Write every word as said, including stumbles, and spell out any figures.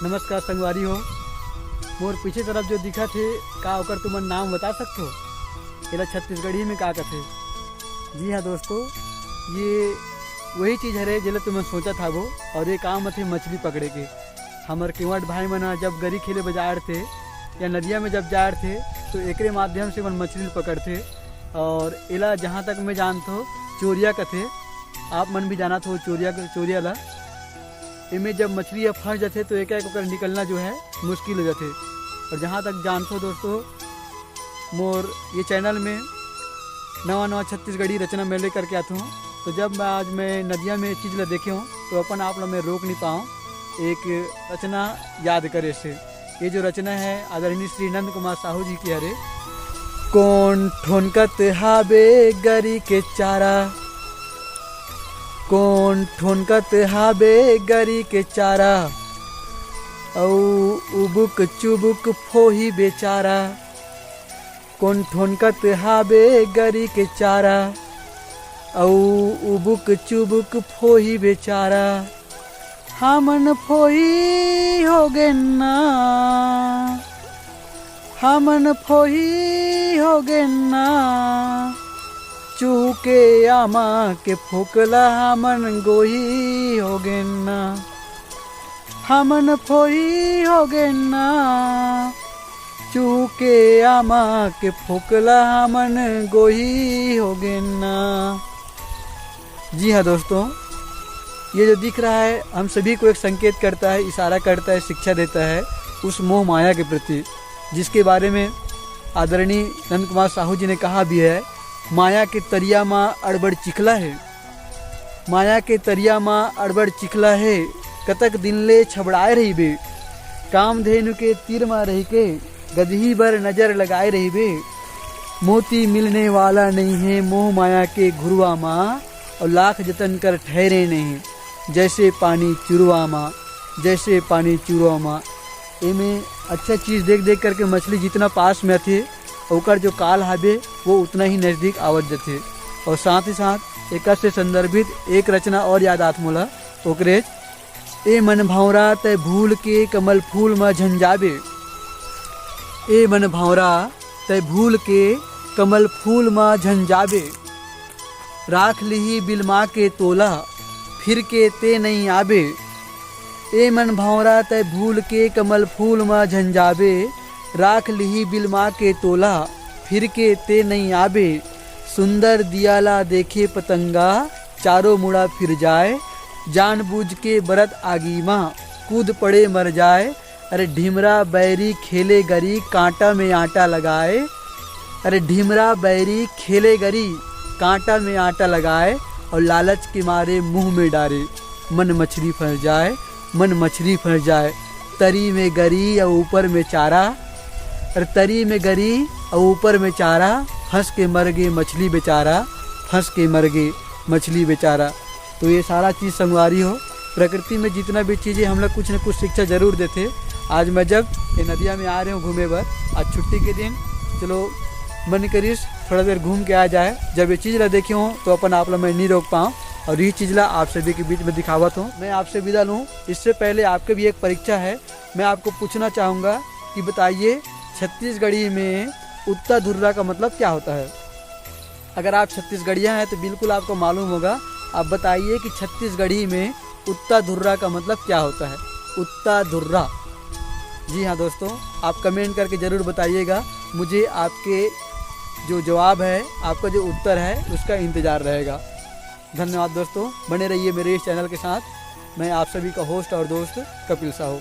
नमस्कार संगवारी हो, मोर पीछे तरफ जो दिखत हे, का ओकर तुमन नाम बता सकथो? एला छत्तीसगढ़ी में का कथे? जी हाँ दोस्तों, ये वही चीज हरे जेला तुमन सोचत हाबो, और ये काम आथे मछली पकड़े के। हमर केवट भाई मन ह जब गरी खेले बर जाए रथे या नदिया में जब जाए रथे, तो एकरे माध्यम से मन मछली ल पकड़थे। और एला जहाँ तक मैं जानथो, चोरिया कथे। आप मन भी जानत हो चोरिया, चोरिया ला। एमे जब मछली ह फंस जाथे, तो एक एक ओकर निकलना जो है मुश्किल हो जाथे। और जहाँ तक जानथो दोस्तों, मोर ये चैनल में नवा नवा छत्तीसगढ़ी रचना मैं लेकर के आथों। तो जब मैं आज मैं नदिया में ये चीज ला देखे हूँ, तो अपन आप ला मैं रोक नहीं पाऊँ एक रचना याद करे से। ये जो रचना है आदरणीय श्री नंद कुमार साहू जी की हरे। कोन ठोनकत हाबे गरी के चारा, कोन ठोनकत हाबे गरी के चारा, अऊ उबुक चुबुक फोही बेचारा। कोन ठोनकत हाबे गरी के चारा, अऊ उबुक चुबुक फोही बेचारा। हमन फोही हो गेन ना, हमन फोही हो गेन ना, चूहू के आमा के फोकला हमन गोही हो गेन ना। हमन फोही हो गेन ना, चूहू के आमा के फोकला हमन गोही हो गेन ना। जी हाँ दोस्तों, ये जो दिख रहा है, हम सभी को एक संकेत करता है, इशारा करता है, शिक्षा देता है उस मोह माया के प्रति, जिसके बारे में आदरणीय नंद कुमार साहू जी ने कहा भी है, माया के तरिया मा अड़बड़ चिखला है, माया के तरिया मा अड़बड़ चिखला है, कतक दिन ले छबड़ाए रहिबे, कामधेनु के तीर मा रहिके गदही बर नजर लगाए रहिबे। मोती मिलने वाला नहीं है मोह माया के घुरुआ मा, और लाख जतन कर ठहरे नहीं, जैसे पानी चुरुआ मा, जैसे पानी चुरुआ मा। एमे अच्छा चीज देख देख करके मछली जितना पास में आथे, ओकर जो काल हाबे, वो उतना ही नजदीक आवत जथे। और साथ ही साथ एकर से संदर्भित एक रचना और याद आत मोला, ओकरे, ए मन भौंरा तय भूल के कमल फूल म झंझाबे, ए मन भौंरा तय भूल के कमल फूल म झंझाबे, राख लिही बिलमा के तोला, फिर के ते नइ आबे। ए मन भौंरा तय भूल के कमल फूल म झंझाबे, राख लिही बिलमा के तोला, फिर के ते नइ आबे। सुंदर दिया ला देखे पतंगा, चारों मुड़ा फिर जाए, जानबूझ के बरत आगी मा, कूद पड़े मर जाए। अरे ढिमरा बैरी खेले गरी, कांटा में आटा लगाए। अरे ढिमरा बैरी खेले गरी, कांटा में आटा लगाए, और लालच के मारे मुंह में डारे, मन मछली फंस जाए, मन मछली फंस जाए। तरी में गरी और ऊपर में चारा, अरे तरी में गरी और ऊपर में चारा, फंस के मर गे मछली बेचारा, फंस के मर गे मछली बेचारा। तो ये सारा चीज संगवारी हो, प्रकृति में जितना भी चीजें हम लोग कुछ न कुछ शिक्षा जरूर देथे। आज मैं जब ये नदिया में आ रहे हूँ घूमे बर, आज छुट्टी के दिन, चलो मन करिस थोड़ा देर घूम के आ जाए। जब ये चीज ला देखे हो तो अपन आप ला मैं नहीं रोक पाऊँ, और ये चीज ला आप सभी के बीच में दिखावत हूँ। मैं आपसे विदा लूँ, इससे पहले आपके भी एक परीक्षा है। मैं आपको पूछना चाहूँगा कि बताइए, छत्तीसगढ़ी में उत्ता धुर्रा का मतलब क्या होता है? अगर आप छत्तीसगढ़िया हैं तो बिल्कुल आपको मालूम होगा। आप बताइए कि छत्तीसगढ़ी में उत्ता धुर्रा का मतलब क्या होता है? उत्ता धुर्रा। जी हाँ दोस्तों, आप कमेंट करके ज़रूर बताइएगा। मुझे आपके जो जवाब है, आपका जो उत्तर है, उसका इंतज़ार रहेगा। धन्यवाद दोस्तों, बने रहिए मेरे इस चैनल के साथ। मैं आप सभी का होस्ट और दोस्त कपिल साहू।